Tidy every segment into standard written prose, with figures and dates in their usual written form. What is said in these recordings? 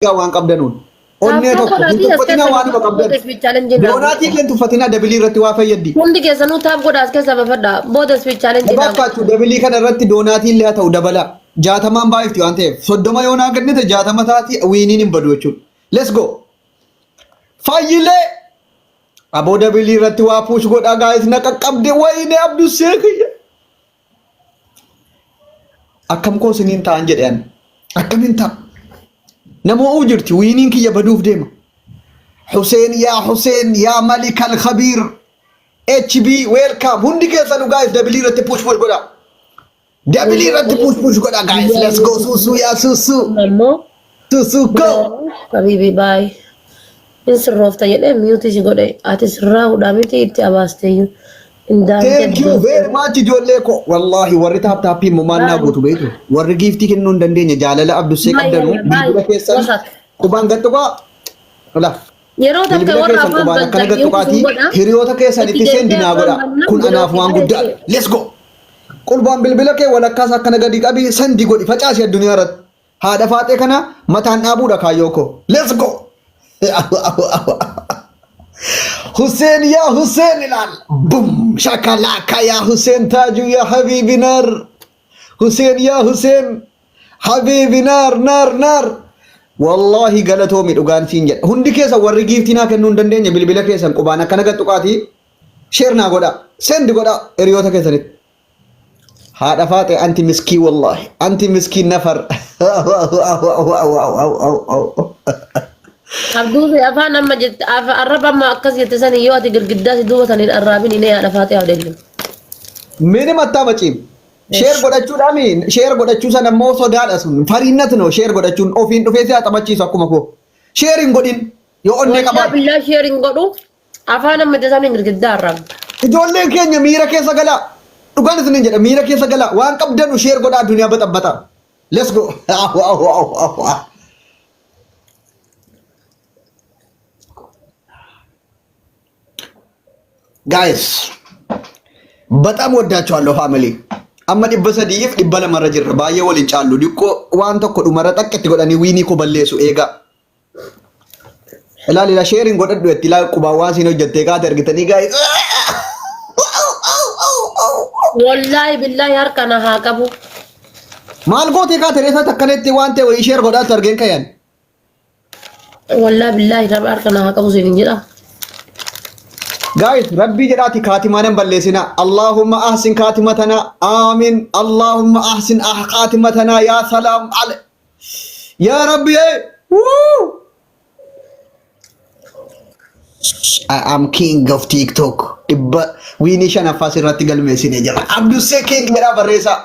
Egaa waan qabdanuun. Onnee Tap tap tokko hin godhaatii as tuffatinaa keessa waanuma qabdan. booda speed challenge naa Doonaatii godha. illee hin tuffatinaa dabilii irratti waa fayyaddi. Hundi keessanuu taap godhaa as keessa bafadhaa. Booda speed challenge naa godha. Bakkaachuu dabilii kana irratti doonaatii illee haa ta'u dabalaa. Jaatamaan baay'ifti waan ta'eef 30 yoo naa kennite 60 taati wiiniin hin badu jechuudha. Let's go. Fayyilee aboo dabilii irratti waa puush godhaa gaayis na qaqqabde wayinee Abdussee kiyya. Akkam koo isiniin ta'an jedhe ani. Akkamiin ta'a? Namoo jirti wiiniin kiyya baduuf deema. Huseen yaa Huseen yaa Malik al Khabiir HB welcome hundi keessanuu guys dabilii irratti push push godhaa. Dabilii irratti push push godhaa guys let's go suusuu yaa suusuu Ammoo suusuu go. Habibi baay. In sirroofta jedhee mute si godhe ati sirraa hudhaa miti itti abaasteeyyuu. Thank you very much ijoollee koo. Wallaahi warri taap taappii immoo maal naa gootu beektu. Warri giiftii kennuu hin dandeenye jaalala Abdussee qabdanu bilbila keessan qubaan gad tuqaa. Ola. Yeroo takka Bilbila warra keessan afaan qubaan akkana bantan gad mute tuqaatii sun godha. hiriyoota Itti keessanitti deebitee sendi naa afaan godha. bannaan Kun anaaf bilookii waan ta'e guddaadha. jechuudha. Let's go. Qulbaan bilbila kee walakkaas akkana gadi qabii sendi godhi facaasi addunyaa irratti. Haadha faaxee kana mataan dhaabuudha kaayyoo koo. Let's go. Hussein yaa Hussein ilaal. Bum shakalaka yaa Hussein taaju yaa habiibi naar. Hussein yaa Hussein habiibi naar naar naar. Wallaahi galatoomi dhugaan siin jedha. Hundi keessa warri giiftii naa kennuu hin dandeenye bilbila keessan qubaan akkana gad tuqaatii sheer naa godhaa. Send godhaa hiriyoota keessanitti. Haadha faaxe anti miskii wallaahi anti miskiin nafar. Abduufi afaan amma jette arraba amma akkas jette sani yoo ati girgiddaa si duuba saniin arraabin inee haadha faaxee haadha Minim attaa maciim. Sheer godhachuudhaami sheer godhachuu sana immoo sodaadha sun fariinnat no sheer godhachuun ofiin dhufee si haa taphachiisu akkuma koo. Sheer hin godhin yoo onnee Wallaa qabaate. billaa sheer hin godhu Afaan amma itti isaaniin girgiddaa arraabda. Ijoolleen keenya miira keessa galaa. Dhugaan isiniin jedha miira keessa galaa. Waan qabdanu sheer godhaa addunyaa baxabbaxa. Let's go. Guys, በጣም ወዳቸዋለሁ ፋሚሊ amma 300f 200 irra jirra baay'ee waliin caallu diqqoo waan tokko dhumarra takka itti godhanii wiinii koo balleessu eegaa Ilaali ila sheeriin godhadhu itti ilaa qubaan waan siin hojjettee kaate argitanii gaa'is. Wallaahi billaahi harka na haa qabu. Maal gootee kaate reessa takkanetti waan ta'e wayii sheer godhaatu argeen kayan. Wallaahi billaahi rabbi harka na haa qabu siin hin jedha. Guys, rabbii jedhaati kaatimaa nan balleessina. Allahumma ahsin kaatimatana. Aamin. Allahumma ahsin ah kaatimatana yaa salaam ale. Yaa Rabbi ee! Wuu! I am king of TikTok. Dhibba wiinii shanaffaa sirratti galmeessine jira. Abdussee king jedhaa barreessaa.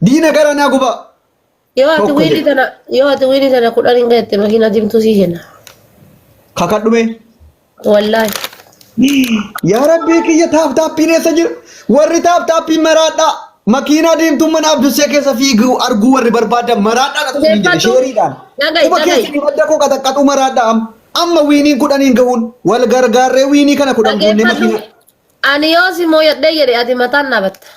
Diina gara naa gubaa. Yoo ati Tokko wiilii jedhe. tana yoo ati wiilii tana 10 hin ga'ette makiinaa diimtuu sii kenna. Kakadhu mee. Wallaahi. Yaa Rabbii kiyya taap taappiin eessa jira? Warri taap taappiin maraadhaa. Makiinaa diimtuun mana Abdussee keessa fiigu arguu warri barbaadan maraadhaa dhaqu hin jedhe Dhaggeeffadhu. sheeriidhaan. Dhaga'i Quba dhaga'i. keessa dibadda koo qaxaqqaxuu maraadhaa amma. Amma wiiniin kudhaniin gahuun wal gargaarree wiinii kana 10 guunnee Dhaggeeffadhu. makiinaa. Ani yoo si mooyadhee jedhe ati mataan dhaabatta.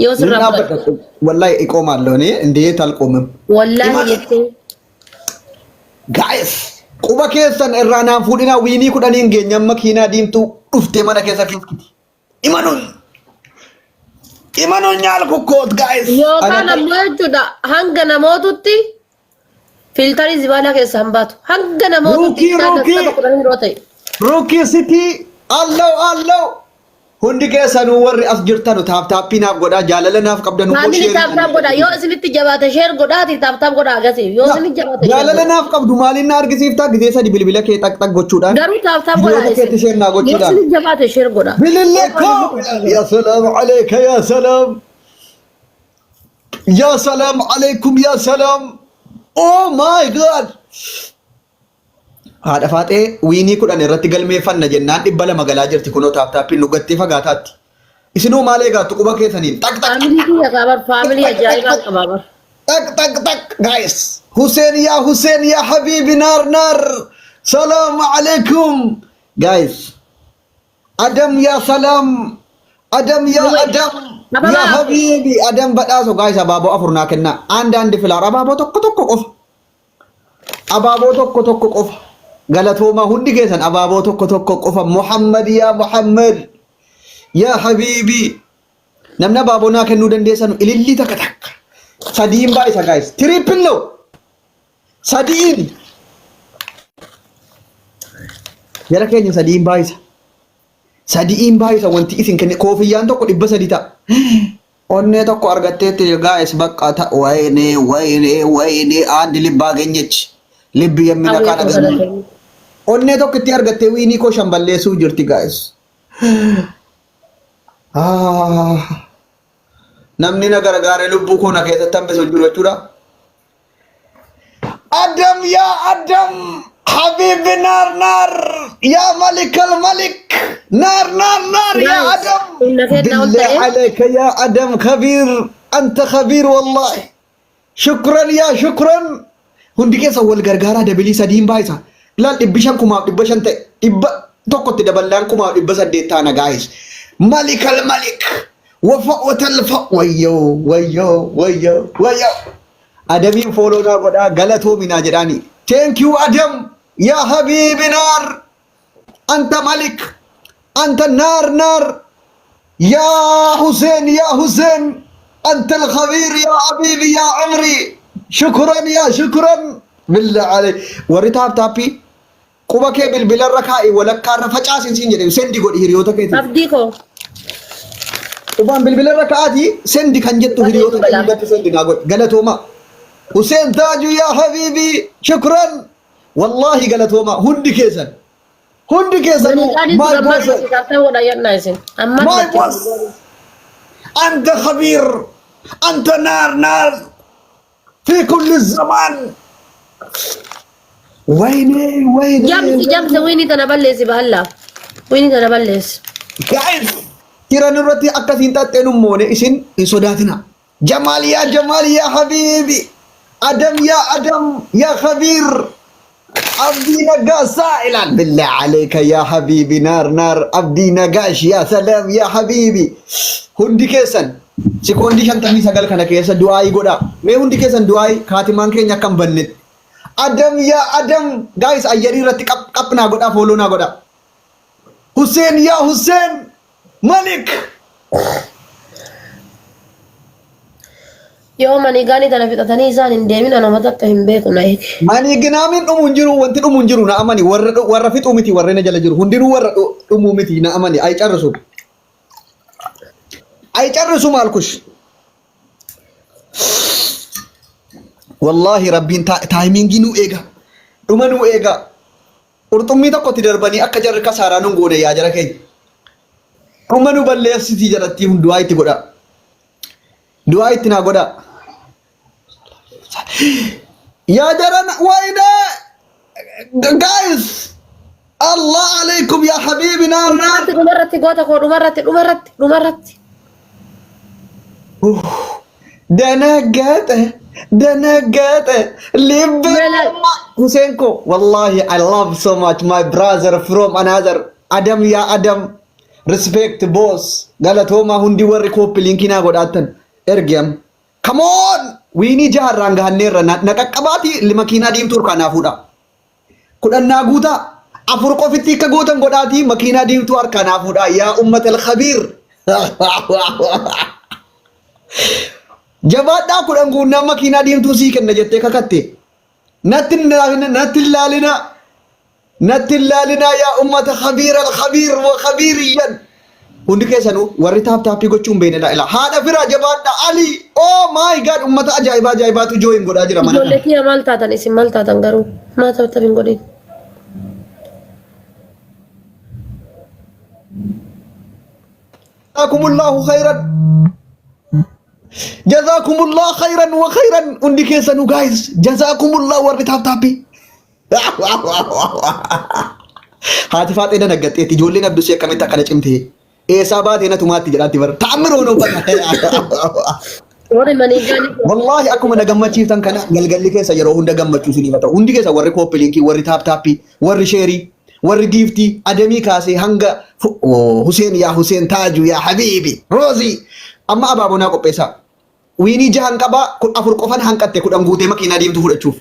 Yoo Nin sirraa fudhadhe. dhaabbadha. Wallahi iqoomaalloo ni indeet alqoomim. Wallaahi jettee. Guys, quba keessan irraa naan fuudhinaa wiinii kudhaniin geenyaan makiinaa diimtuu dhuftee mana keessa fiigdi. Imanuun. Imanuun nyaal kukkoot guys. Yookaan ammoo jechuudha hanga namootutti fiiltarii zibaalaa keessaa hin baatu. Hanga namootutti Ruukii, ruukii. saba 10 yeroo ta'e. Ruukii sitii allow allow. Hundi keessanuu warri as jirtanu taap taappii naaf godhaa jaalala naaf qabdanu immoo Faamilii sheerii taap taap godhaa yoo isinitti jabaate sheer godhaati taap taap godhaa agasii yoo isinitti jabaate sheer Jaalala godhaa. naaf qabdu maaliin na argisiiftaa gizee sadi bilbila kee xaq xaq gochuudhaan Garuu taap taap godhaa hiriyoota keetti isin. sheer naa Yoo gochuudhaan. isinitti jabaate sheer godhaa. Bilillee koo yaa salaam aleeka yaa salaam yaa salaam aleekum yaa salaam oh my god Haadha Faaxee wiinii 10 irratti galmeeffanna jennaan 200 galaa jirti kunoo taap taappiin nu gattee fagaataatti. Isinoo maal eegaattu quba keessaniin xaq xaq Faamilii kiyya qaba faamilii ajaa'ibaan qaba bar. xaq xaq xaq guys. Hussein yaa Hussein yaa habiibi naar naar. Salaamu alaikum guys. Adam yaa salaam. Adam yaa Adam. Ababaa Yaa afur. habiibi Adam badhaaso guys abaaboo afur naa kennaa. አንድ አንድ flower abaaboo tokko tokko qofa. Abaaboo tokko tokko qofa. Galatoomaa hundi keessan abaaboo tokko tokko qofa. Muhammad yaa Muhammad yaa habiibii. Namni abaaboo naa kennuu dandeessanu ilillii takka takka. Sadiin baay'isa guys. Triple no. Sadiin. Jara keenya sadiin baay'isa. Sadiin baay'isa wanti isin kenne koofiyyaan tokko 300 ta'a. Onnee tokko argatteetti guys bakka ta wayne wayne wayne aandi libbaa geenyechi. Libbi yemmina Hawwii kana koo ganna. galatoomi. Onnee tokko itti argattee wiinii koo shan balleessuu jirti guys. Ah. Namni na gargaaree lubbuu koo na keessatti hambisu hin jiru jechuudha. Adam yaa Adam Habibi naar naar yaa Malik al Malik naar naar naar yaa Guys, Adam humna kennaa ol بالله ta'e. عليك يا أدم خبير أنت خبير والله شكرا يا شكرا hundi keessa wal gargaaraa dabilii sadiin baay'isa laal 500 5,500 ta'e dhibba tokkotti daballaan 5,800 taana gaayis Malik al Malik wafa'otal fa wayyoo wayyoo wayyoo wayyoo Adamiin follow naa godhaa galatoominaa jedhaani. Thank you Adam yaa habiibi naar anta malik anta naar naar yaa Hussein yaa Hussein anta alkhabiir yaa habiibi yaa umri shukran yaa shukran billah alayk warri tap taappii quba kee bilbilarra kaa'i walakkaarra facaasin siin jedhe sendi godhi hiriyoota keetiif. Abdii koo. Qubaan bilbilarra ka'aatii sendi kan jettu hiriyoota kee hundatti sendi naa godhi. Galatoomaa. Hussein Taaju yaa habiibii shukran. Wallaahi galatoomaa hundi keessan. Hundi keessanuu Maniidhaanis my gammaa boss. keessaa ta'uudha yennaa isin. Amma My boss. Anta khabiir. Anta naar naar. Fi kulli zamaan. Wayne wayne. Jamsi jamsi wiini tana balleessi baallaa. Wiini tana balleessi. Guys, tira nurratti akkasiin xaxxeen ummoone isin hin sodaatina. Jamaal yaa Jamaal yaa Habiibi. Adam yaa Adam yaa Khabiir. Abdii Nagaasaa ilaal. Billah alayka yaa Habiibi naar naar Abdii Nagaash yaa salaam yaa Habiibi. Hundi keessan sekoondii 59 kana keessa du'aayii godhaa. Mee hundi keessan du'aayii kaatimaan keenya akka hin bannetti. Adam yaa Adam guys ayyarii irratti qap qap naa godhaa follow naa godhaa. Hussein yaa Hussein Malik. Yoo manigaanii tana fixatanii isaan hin deemin anuma takka hin beeku na eegi. Mani ginaamin dhumu hin jiru wanti dhumu hin jiru na amani warra warra fixuu miti warra na jala jiru hundinuu warra dhumuu miti na amani ay carrisu. Ay carrisu maal kush. Wallaahi rabbiin taayimiingii nu eega. Dhuma nu eega. Qurxummii tokkotti darbanii akka jarri kasaaraa nun goone yaa jara keenya. Dhuma nu balleessitii jarattii hun du'aa itti godhaa. Du'aa itti naa godhaa. Yaa jaran wayne guys Allah alaikum yaa habiibi naar naar. Dhumarratti dhumarratti goota koo dhumarratti dhumarratti dhumarratti. Danaggaxe danaggaxe libbe Mala- Hussein ko wallahi I love so much my brother from another Adam ya Adam respect boss galatooma hundi warri copy linkii naa godhaattan ergiyam come on wiinii jaharraan gahanneerra na na qaqqabaati makiinaa diimtuu harkaa naa fuudha 10 naa guutaa afur qofitti akka gootan godhaatii makiinaa diimtuu harkaa naa fuudhaa yaa ummata alkhabiir jabaadhaa 10 guunnaan makiinaa diimtuu sii kenna jettee kakatte natti hin laalina natti hin laalinaa natti hin laalinaa yaa ummata khabiir alkhabiir wa khabiiriyyan hundi keessanuu warri taap taappii gochuu hin beekne laa haadha firaa jabaadhaa ali oh my god ummata ajaa'ibaa ajaa'ibaatu jooyin godhaa jira mana Ijoollee kana. kiyya maal taatan isin maal taatan garuu maa taphatan hin godhin. Jazakumullahu khairan. Jazakumullahu khairan wa khairan. Hundi keessanuu guys. Jazakumullahu warri taap taappii. Haati faaxee danaggatteetti ijoolleen abdusee akkamitti akkana cimtee eessaa baatee na tumaatti jedhaatti bara ta'ammiroo nuu bata. Warri maniigaanii Wallaahi akkuma na gammachiiftan kana galgalli keessa yeroo hunda gammachuu isiniif haa ta'u. Hundi keessa warri kooppiliinkii, warri taap taappii, warri sheerii, warri giiftii, adamii kaasee hanga Oh, Huseen yaa Huseen Taaju yaa Habiibi Roozii amma abaaboo naa qopheessaa. Wiinii jahan qabaa 14 qofan hanqatte 10 guutee makiinaa diimtuu fudhachuuf.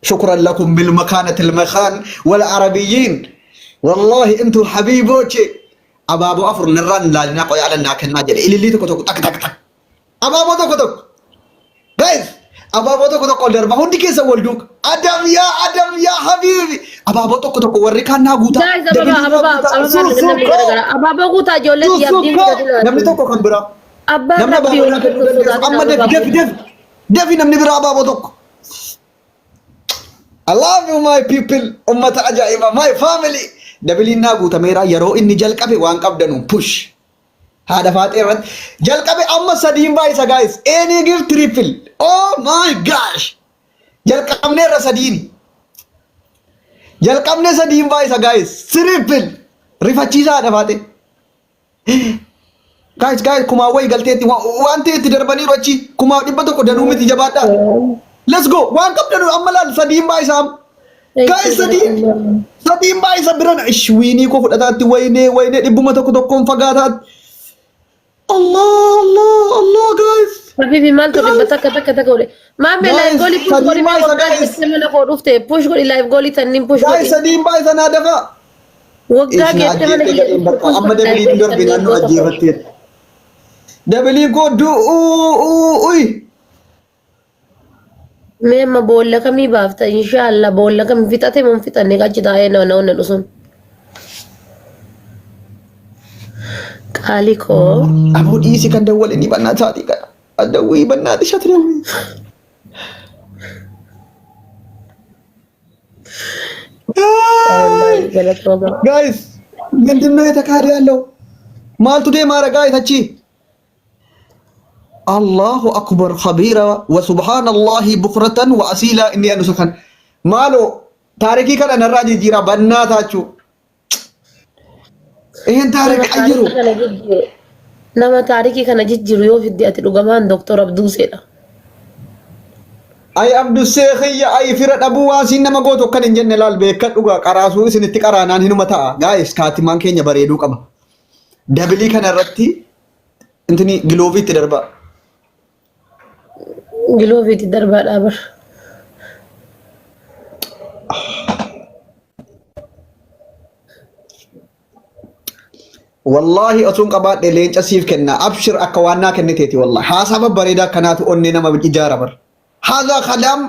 Shukran lakum bil makaanatil makaan wal arabiyyiin. Wallaahi intuu habiibooche abaaboo afur narraan laalinaa qoyaa lannaa kennaa jedhe ilillii tokko tokko tak tak tak. Abaaboo tokko tokko. Guys, abaaboo tokko tokko ol darba hundi keessa wal duuka. Adam yaa Adam yaa habiibi. Abaaboo tokko tokko warri kaan naa guutaa. Guys, ababaa Dabilii naa ababaa guutaa. ababaa Suusuu namni koo. garagara. Abaaboo guutaa ijoollee Suusuu abdiin koo. gadi Namni tokko kan biraa. Abbaan Namni rabbii abaaboo naa wal kennuu dandeessu. Amma dafi dafi dafi. Dafi namni biraa abaaboo tokko. I love you my people. Ummata ajaa'iba my family. Dabiliin naa guutameera yeroo inni jalqabe waan qabdanuun push. Haadha faaxee irratti jalqabe amma sadiin baay'isa guys. Any give triple. Oh my gosh. Jalqabnee irra sadiini. Jalqabnee sadiin baay'isa guys. Triple. Rifachiisa haadha faaxee. Guys guys kumaa wayi galteetti waan ta'e itti darbaniiru achi 100,000 danuu miti jabaadhaa. Let's go. Waan qabdanu amma laal sadiin baay'isa amma. Guys sadiin sadiin baay'isa biran ish wiinii koo fudhataatti waynee waynee dhibbuma tokko tokkoon fagaataatti. Allah Allah Allah guys. Habibi maaltu dhibba takka takka takka godhe. Maammee live Guys goolii push sadiin godhi mee baay'isa waggaa guys. geessee mana koo dhufte push godhi live goolii tanniin push Guys godhi. sadiin baay'isa naa dafaa. Waggaa Ish na geessee mana ajjeeftee kiyya gadheen dhufte bakka push amma godhi live dabiliin goolii darbe tanniin naannoo goota koo. ajjeefatteetti. Dabiliin koo du'uu uy. Mee amma boolla kamii baafta inshaallah boolla kamii fixate moo hin fixanne achi taa'ee nama nama dhusun. Qaalii koo. Aboo dhiisi kan dawwale ni bannaa saatii kana. Dawwii bannaa tishati dawwii. Galatooma. Guys ምንድን ነው የተካሄደ ያለው? maaltu deemaara guys achi? Allahu akbar kabiira wa subhaanallahi bukratan wa asiila inni anu sakan. Maaloo taarikii kana narraa jijjiiraa bannaa taachuu. ይህን ታሪክ Nama ቀይሩ። taarikii kana jijjiiru. Nama taarikii kana jijjiiru yoo fidde ati dhugamaan Doktor Abduuseedha. Ay Abdussee kiyya ay fira dhabuu waan siin nama gootu akkan hin jenne laal beekadhu gaa qaraasuu isinitti qaraanaan hinuma ta'a. Gaayis kaatimaan keenya bareeduu qaba. Dabilii kana irratti intini giloovii itti darbaa. Gilooviitti darbaadhaa bar. Wallaahi otuun qabaadhe leenca siif kenna. Abshir akka waan naa kenniteeti wallahi. Haasaa babbareedaa akkanaatu onnee nama ijaara bar. Haadha kalaam